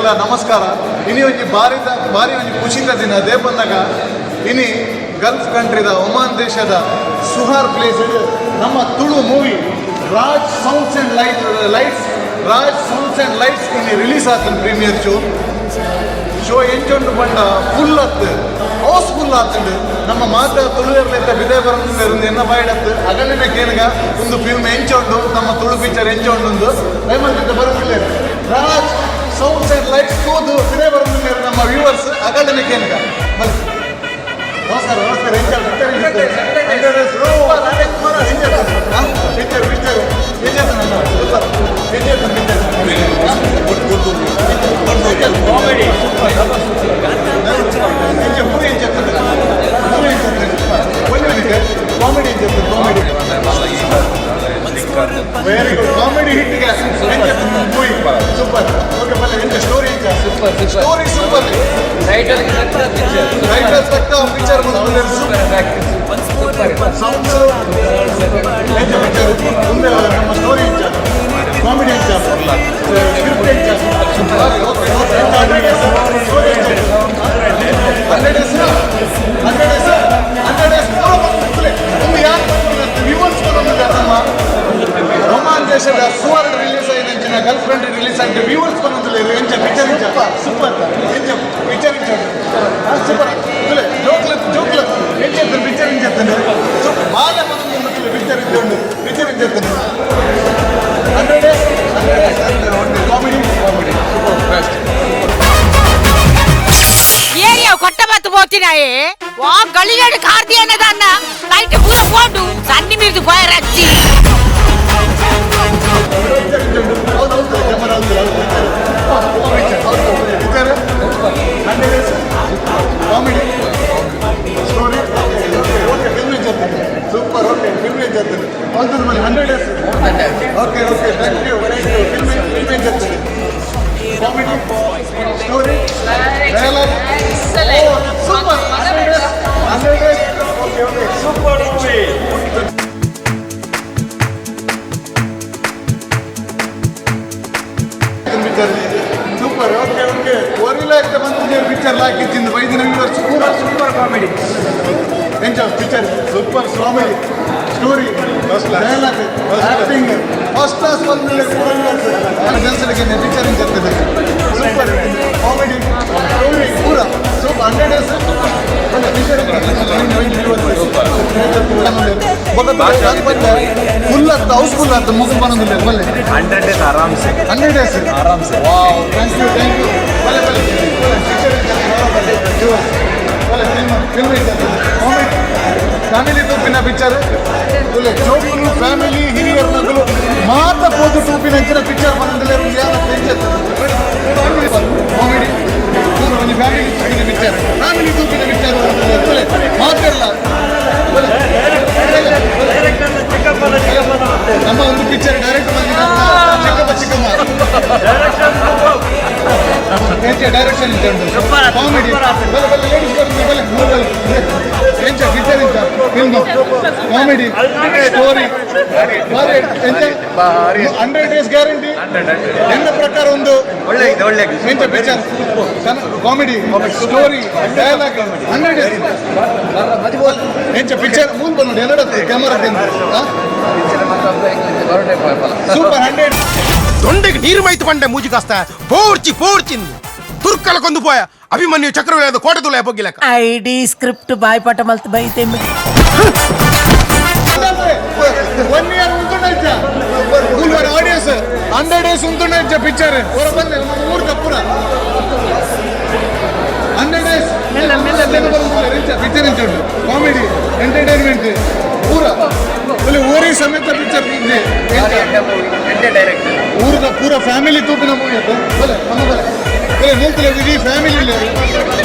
ಮಾತೆರ್ಲ ನಮಸ್ಕಾರ. ಇನಿ ಒಂಜಿ ಬಾರಿದ ಬಾರಿ ಒಂಜಿ ಖುಷಿತ ದಿನ. ಅದೇ ಬಂದಾಗ ಇನಿ ಗಲ್ಫ್ ಕಂಟ್ರಿದ ಒಮಾನ್ ದೇಶದ ಸುಹಾರ್ ಪ್ಲೇಸ್ ನಮ್ಮ Tulu movie Raj sounds and lights, Raj sounds and lights ಇನಿ ರಿಲೀಸ್ ಆತನ ಪ್ರೀಮಿಯರ್ ಶೋ. ಶೋ ಎಂಚೊಂಡು ಪಂಡ ಫುಲ್ ಅತ್ತು, ಹೌಸ್ ಫುಲ್ ಆತುಂಡು. ನಮ್ಮ ಮಾತ ತುಳುವೆರ್ಲೆತ್ತ ಬಿದೆ ಬರಂದು ಎನ್ನ ಬಾಯಿಡತ್ತು ಅಗಲಿನ ಕೇನಗ ಒಂದು ಫಿಲ್ಮ್ ಎಂಚೊಂಡು, ನಮ್ಮ ತುಳು ಪಿಕ್ಚರ್ ಎಂಚೊಂಡು ದಯಮಲ್ತಿದ್ದ ಬರಂದಿಲ್ಲ. ರಾಜ್ ಸೌಂಡ್ಸ್ ಅಂಡ್ ಲೈಟ್ಸ್ ತೂದು ಬಿದೆ ಬರಂದಿಲ್ಲ ನಮ್ಮ ವ್ಯೂವರ್ಸ್ ಅಗಲಿನ ಕೇನಗ. ಬನ್ನಿ. ನಮಸ್ಕಾರ, ನಮಸ್ಕಾರ. ಎಂಚ picture? Picture picture super. Picture picture. Comedy. ಎಂಚ ಮೂವಿ? ಎಂಚ ಮೂವಿ? ಎಂಚ? ಒಂದು ಮಿನಿಟ್. ಕಾಮಿಡಿ ಎಂಚ? Comedy very good. Comedy hit movie. Super. Okay, ಬಲ್ಲ. ಎಂಚ ಸ್ಟೋರಿ? ಎಂಚ? Super. Story super. Title picture. Title ತಕ್ಕ ಪಿಕ್ಚರ್. ಸೂಪರ್. ಸೌಂಡ್ಸ್ ಎಂಚ ಪಿಕ್ಚರ್? ಮುಂದೆ ನಮ್ಮ ಸ್ಟೋರಿ ಎಂಚ? ಕಾಮಿಡಿ ಎಂಚ? ಸ್ಕ್ರಿಪ್ಟ್ ಎಂಚ? ಓಕೆ. ಸ್ಟೋರಿ ಎಂಚ? 100 days, 100 days, 100 days. ಒಂದು ಯಾರು ವ್ಯೂವರ್ಸ್ ನಮ್ಮ ರೊಮಾನ್ ದೇಶದ ಸುವರ್ಣ ರಿಲೀಸ್ ಆಯಿನ ಗಲ್ಫ್ ಕಂಟ್ರಿ ರಿಲೀಸ್ ಆಗಿ ವ್ಯೂವರ್ಸ್ ಬಂದಿಲ್ಲ. ಎಂಚ ಪಿಕ್ಚರ್? ಎಂಚ? ಸೂಪರ್. ಎಂಚ ಪಿಕ್ಚರ್? ಎಂಚ? ಸೂಪರ್. ಜೋಕ್ಲ ಜೋಕ್ಲ. ಎಂಚ ಪಿಕ್ಚರ್? ಎಂಚ? ಸೂಪರ್. ಬಾಲ ಬಂದು ಪಿಕ್ಚರ್ ಇದ್ದು ಪಿಕ್ಚರ್ ಎಂಚ? 100 days, 100 days. Comedy, comedy super, best. Area ಕೊಟ್ಟ ಬತ್ತು పోతున్నాయే. వా గలిగడు కార్తీ అన్నదన్న లైట్ పూర పోండు సన్ని మీరు పోయారచ్చి. ಹೌದು ಹೌದು, ಕ್ಯಾಮರಾ. ಹೌದು ಹೌದು. Picture 100 days, comedy, story okay. Film ಎಂಚ? Super. Okay, film ಎಂಚ? ಹೌದು, 100 days. Okay okay, thank you, thank you. Film film ಎಂಚ? Comedy, story, dialogue super. 100 days, 100 days. Okay okay, super movie. Picture super. Okay okay. ಒರಿಲ ಬಂದು picture ಲಾಕಿತ್ತಿಂದು ಬೈದಿನ viewers ಪೂರ. Super comedy. ಎಂಚ picture? Super. Comedy, story, dialogue, acting first class. ಬಂದ ಜನಸಲಿಗೆ picture ಎಂಚ? Super. Comedy, story ಪೂರ super. 100 days picture. Full ಆತ, house full ಆತ. ಮುಗಿದು ಬಂದಿಲ್ಲ ಬಲ್ಲೆ. 100 ಡೇಸ್ ಆರಾಮ್ಸೆ. 100 ಡೇಸ್. ಆರಾಮ್ಸೆ. Wow, thank you, thank you. ಬಲ್ಲೆ ಬಲ್ಲೆ ಬಲ್ಲೆ. ಪಿಕ್ಚರ್ ಬಲ್ಲೆ. ಫಿಲ್ಮ್ ಫಿಲ್ಮ್ ಕಾಮಿಡಿ, ಫ್ಯಾಮಿಲಿ ತೂಪಿನ ಪಿಕ್ಚರ್. ಒಳ್ಳೆ ಜೋಕುಲು, ಫ್ಯಾಮಿಲಿ, ಹಿರಿಯರ ನಗಲು ಮಾತ ಪೋದು ತೂಪಿನ ಅಂಚಿನ ಪಿಕ್ಚರ್ ಬಂದಿಲ್ಲ. ಕಾಮಿಡಿ ಒಂದು ಫ್ಯಾಮಿಲಿ ತೂಪಿನ ಪಿಕ್ಚರ್, ಫ್ಯಾಮಿಲಿ ತೂಪಿನ ಪಿಕ್ಚರ್ ಮಾತೆಲ್ಲ. ನಮ್ಮ ಒಂದು ಪಿಕ್ಚರ್ ಡೈರೆಕ್ಟ್ ಬಂದಿದ್ದ ಚಿಕ್ಕಪ್ಪ, ಚಿಕ್ಕಮ್ಮ. Direction comedy. ಬಲೆ ಬಲೆ, ಲೇಡೀಸ್ ಬರುತ್ತೆ. ಬಲೆ ಬಲೆ. ಎಂಚ ಪಿಕ್ಚರ್? ಎಂಚ ಫಿಲ್ಮ್? Comedy, story ಎಂಚ? 100 days guarantee. ಎನ್ನ ಪ್ರಕಾರ ಒಂದು ಒಳ್ಳೆ ಇದೆ, ಒಳ್ಳೆ. ಎಂಚ picture? Comedy, story, dialogue, 100 days. ಎಂಚ ಪಿಕ್ಚರ್? ಮೂಲ ಬಂದು ಎರಡು ಕ್ಯಾಮರಾ. ಸೂಪರ್, 100. దొండకి నీరు మైతు పండే మూజి కాస్త పోర్చి పోర్చింది తుర్కల కొందుపోయ అభిమన్యు చక్రవేద కోటదులే బొగ్గిలక. ಐಡಿ ಸ್ಕ್ರಿಪ್ಟ್ ಬಾಯ್ಪಾಠ ಮಲ್ತ್ ಬೈತೆ. ಒನ್ ಇಯರ್ ಉಂಟುಂಡ ಆಡಿಯನ್ಸ್. 100 ಡೇಸ್ ಉಂಟುಂಡ ಪಿಕ್ಚರ್. ಹೊರ ಬಂದೆ ಮೂರು ತಪ್ಪುರ 100 ಡೇಸ್. ಪಿಕ್ಚರ್ ಎಂಚ ಉಂಟು? ಕಾಮಿಡಿ, ಎಂಟರ್ಟೈನ್ಮೆಂಟ್ ಪೂರ. ಅಲ್ಲಿ ಊರಿ ಸಮೇತ ಪಿಕ್ಚರ್. ಡೈರೆಕ್ಟ್. ಊರದ ಪೂರ ಫ್ಯಾಮಿಲಿ ತೂಪಿನ ಮೂವಿ ಅದು. ಬಲೆ ನಮ್ಮ ಬಲೆ ಬಲೆ ನಿಲ್ತಲೆ. ಇಡೀ ಫ್ಯಾಮಿಲಿ,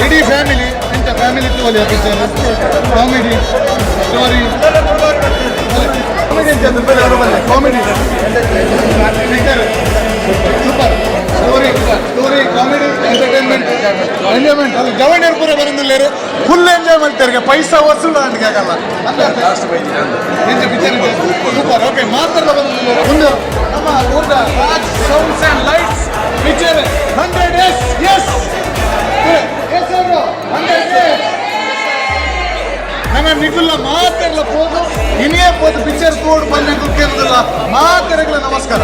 ಇಡೀ ಫ್ಯಾಮಿಲಿ. ಎಂತ family ತೂವಲಿ picture. Comedy, story, comedy ಎಂತ? ಬಲೆ ಅವರು ಬಲೆ. Comedy picture super. Story story, comedy, entertainment, enjoyment. ಅದು ಜವಣಿಯರ್ ಪೂರ ಬರಂದಿಲ್ಲೇರು ಫುಲ್ ಎಂಜಾಯ್ ಮಾಡ್ತಾರೆ. ಪೈಸಾ ವಸೂಲು ಅಂತ ಆಗಲ್ಲ. ಎಂಚ ಪಿಕ್ಚರ್? ಸೂಪರ್. ಓಕೆ, ಮಾತಾಡಲ್ಲ ಬಂದಿಲ್ಲ. ಒಂದು ನಮ್ಮ ಊರ್ದ ರಾಜ್ ಸೌಂಡ್ಸ್ ಅಂಡ್ lights. Picture 100 days. S S 100 days. ನನ್ನ ನಿಗುಲ್ಲ ಮಾತೆರ್ಲ ಪೋದು, ಇನಿಯೇ ಪೋದು ಪಿಕ್ಚರ್ ತೋಡು ಬನ್ನಿ ಕುಕ್ಕಿರೋದಿಲ್ಲ. ಮಾತೆರೆಗಳ ನಮಸ್ಕಾರ.